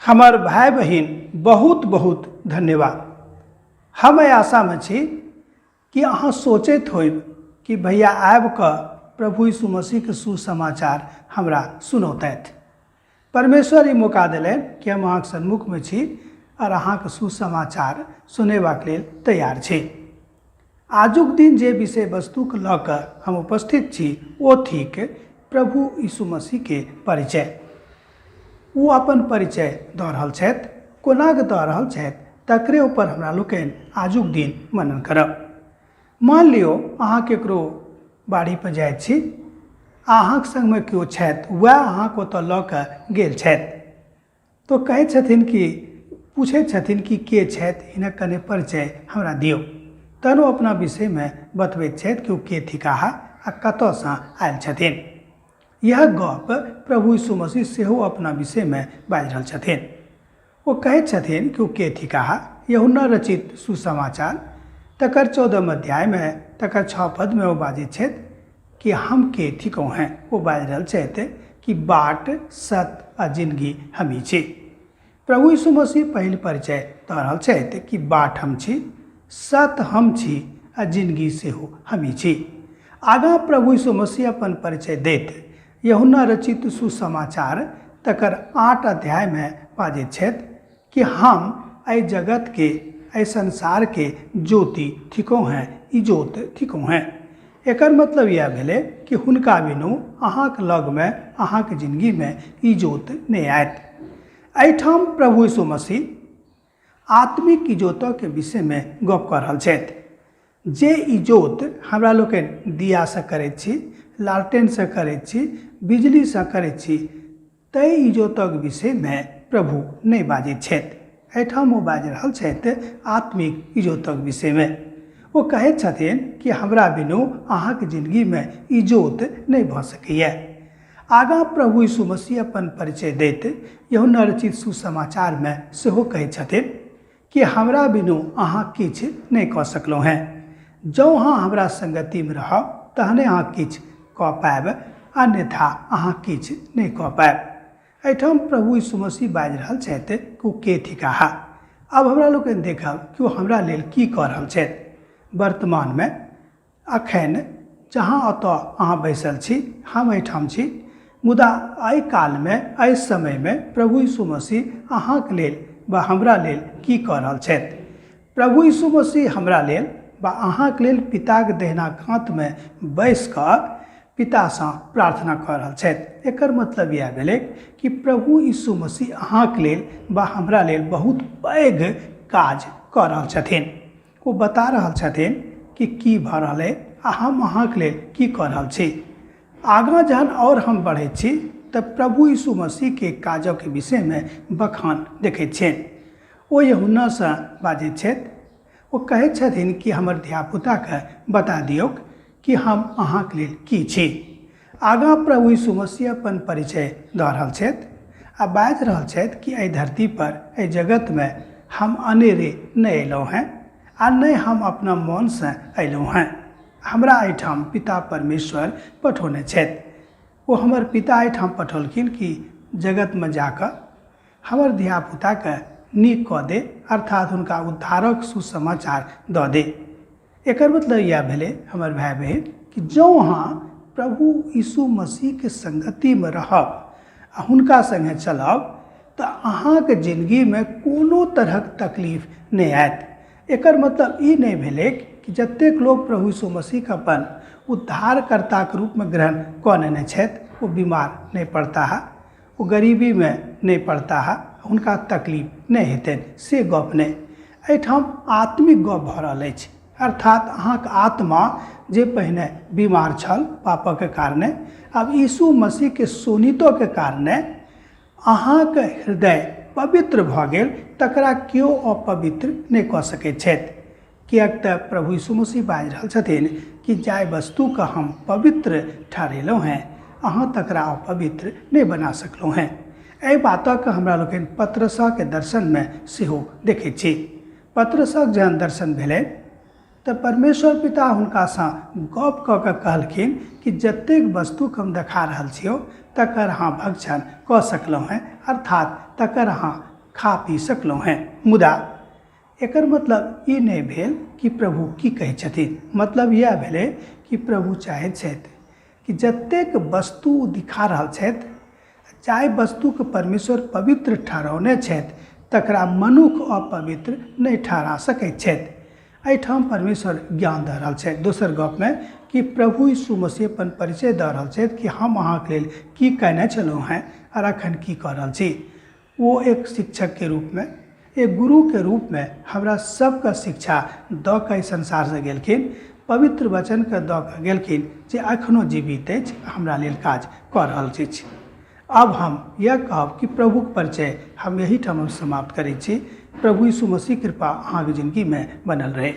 हमर भाय बहिन, बहुत बहुत धन्यवाद। हम एहि आशामे छी कि अहाँ सोचैत होयब कि भैया आबि कऽ प्रभु यीशु मसीहके सुसमाचार हमरा सुनौतथि। परमेश्वर ई मौका देलनि कि हम अहाँके सन्मुखमे छी आओर अहाँके सुसमाचार सुनेबाक लेल तैयार छी। आजुक दिन जे विषय वस्तुके लऽ कऽ हम उपस्थित छी ओ थिक प्रभु यीशु मसीहके परिचय। ओ अपन परिचय दऽ रहल छथि, कोना कऽ दऽ रहल छथि तकरे ऊपर हमरा लोकनि आजुक दिन मनन करब। मान लियौ अहाँ केकरो बाड़ीपर जाइत छी आ अहाँके सङ्गमे केओ छथि, वएह अहाँके ओतऽ लऽ कऽ गेल छथि। तो कहै छथिन कि पूछै छथिन कि के छथि, हिनक कने परिचय हमरा दियौ। तहन ओ अपना विषयमे बतबैत छथि कि ओ के थिकाह आ कतऽसँ आयल छथिन। इएह गप प्रभु यीशु मसीह सेहो अपना विषयमे बाजि रहल छथिन। ओ कहैत छथिन कि ओ के थिकाह। यूहन्ना रचित सुसमाचार तकर 14 अध्यायमे तकर 6 पदमे ओ बाजैत छथि कि हम के थिकहुँ हैं। ओ बाजि रहल छथि कि बाट, सत्य आ जिनगी हमही छी। प्रभु यीशु मसीह पहिल परिचय दऽ रहल छथि कि बाट हम छी, सत्य हम छी आ जिनगी सेहो हमही छी। आगाँ प्रभु यीशु मसीह अपन परिचय दैत यूहन्ना रचित सुसमाचार तकर 8 अध्यायमे बाजैत छथि कि हम एहि जगतके, एहि संसारके ज्योति थिकहुँ हैं, इजोत थिकहुँ हैं। एकर मतलब इएह भेलै कि हुनका बिनु अहाँके लगमे, अहाँके जिनगीमे इजोत नहि आयत। एहिठाम प्रभु यीशु मसीह आत्मिक इजोतके विषयमे गप कऽ रहल छथि। जे इजोत हमरा लोकनि दियासँ करैत छी, लालटेनसँ करैत छी, बिजलीसँ करैत छी, ताहि इजोतक विषयमे प्रभु नहि बाजैत छथि। एहिठाम ओ बाजि रहल छथि आत्मिक इजोतक विषयमे। ओ कहैत छथिन कि हमरा बिनु अहाँके जिनगीमे इजोत नहि भऽ सकैए। आगाँ प्रभु यीशु मसीह अपन परिचय दैत यूहन्ना रचित सुसमाचारमे सेहो कहैत छथिन कि हमरा बिनु अहाँ किछु नहि कऽ सकलहुँ हेँ। जँ अहाँ हमरा संगतिमे रहब तहने अहाँ किछु कऽ पायब, अन्यथा अहाँ किछु नहि कऽ पायब। एहिठाम प्रभु यीशु मसीह बाजि रहल छथि कि ओ के थिकाह। आब हमरा लोकनि देखब कि ओ हमरा लेल की कऽ रहल छथि। वर्तमानमे अखन जहाँ ओतऽ अहाँ बैसल छी, हम एहिठाम छी, मुदा एहि कालमे, एहि समयमे प्रभु यीशु मसीह अहाँके लेल वा हमरा लेल की कऽ रहल छथि। प्रभु यीशु मसीह हमरा लेल वा अहाँके लेल पिताके दहिना कातमे बैस कऽ पितासँ प्रार्थना कऽ रहल छथि। एकर मतलब इएह भेलै कि प्रभु यीशु मसीह अहाँके लेल वा हमरा लेल बहुत पैघ काज कऽ रहल छथिन। ओ बता रहल छथिन कि की भऽ रहल अइ आ हम अहाँके लेल की कऽ रहल छी। आगाँ जहन आओर हम बढ़ैत छी तऽ प्रभु यीशु मसीहके काजक विषयमे बखान देखैत छियनि। ओ यूहन्नासँ बाजैत छथि। ओ कहैत छथिन कि हमर धियापुताके बता दियौक कि हम अहाँके लेल की छी। आगाँ प्रभु यीशु मसीह अपन परिचय दऽ रहल छथि आ बाजि रहल छथि कि एहि धरती पर, एहि जगतमे हम अनेरे नहि अयलहुँ हेँ आ नहि हम अपना मोनसँ अयलहुँ हेँ। हमरा एहिठाम पिता परमेश्वर पठौने छथि। ओ हमर पिता एहिठाम पठौलखिन कि जगतमे जाकऽ हमर धियापुताके नीक कऽ दे, अर्थात हुनका उद्धारक सुसमाचार दऽ दे। एकर मतलब इएह भेलै हमर भाय बहिन कि जँ अहाँ प्रभु यीशु मसीहके संगतिमे रहब आ हुनका सङ्गे चलब तऽ अहाँके जिनगीमे कोनो तरहक तकलीफ नहि आयत। एकर मतलब ई नहि भेलै कि जतेक लोक प्रभु यीशु मसीहके अपन उद्धारकर्ताके रूपमे ग्रहण कऽ नेने छथि ओ बीमार नहि पड़ताह, ओ गरीबीमे नहि पड़ताह, हुनका तकलीफ नहि हेतनि, से गप नहि। एहिठाम आत्मिक गप भऽ रहल अछि। अर्थात अहाँके आत्मा जे पहिने बीमार छल पापक कारणे, आब यीशु मसीहके शोणितोके कारणे अहाँके हृदय पवित्र भऽ गेल, तकरा केओ अपवित्र नहि कऽ सकैत छथि। किएक तऽ प्रभु यीशु मसीह बाजि रहल छथिन कि जाहि वस्तुके हम पवित्र ठहरेलहुँ हेँ अहाँ तकरा अपवित्र नहि बना सकलहुँ हेँ। एहि बातक हमरा लोकनि पत्रसके दर्शनमे सेहो देखैत छी। पत्रसक जहन दर्शन भेलै तऽ परमेश्वर पिता हुनकासँ गप कऽ कऽ कहलखिन कि जतेक वस्तुके हम देखा रहल छियौ तकर अहाँ भक्षण कऽ सकलहुँ हेँ, अर्थात तकर अहाँ खा पी सकलहुँ हेँ। मुदा एकर मतलब ई नहि भेल कि प्रभु की कहै छथिन। मतलब इएह भेलै कि प्रभु चाहैत छथि कि जतेक वस्तु ओ दिखा रहल छथि, जाहि वस्तुके परमेश्वर पवित्र ठहरौने छथि तकरा मनुख अपवित्र नहि ठहरा सकैत छथि। एहिठाम परमेश्वर ज्ञान दऽ रहल छथि। दोसर गपमे कि प्रभु यीशु मसीह अपन परिचय दऽ रहल छथि कि हम अहाँके लेल की कयने छलहुँ हेँ आओर एखन की कऽ रहल छी। ओ एक शिक्षकके रूपमे, एक गुरुके रूपमे हमरा सबके शिक्षा दऽ कऽ एहि संसारसँ गेलखिन, पवित्र वचनके दऽ कऽ गेलखिन जे एखनो जीवित अछि, हमरा लेल काज कऽ रहल अछि। आब हम इएह कहब कि प्रभुक परिचय हम एहिठाम हम समाप्त करै छी। प्रभु यीशु मसीह कृपा अहाँके जिनगीमे बनल रहै।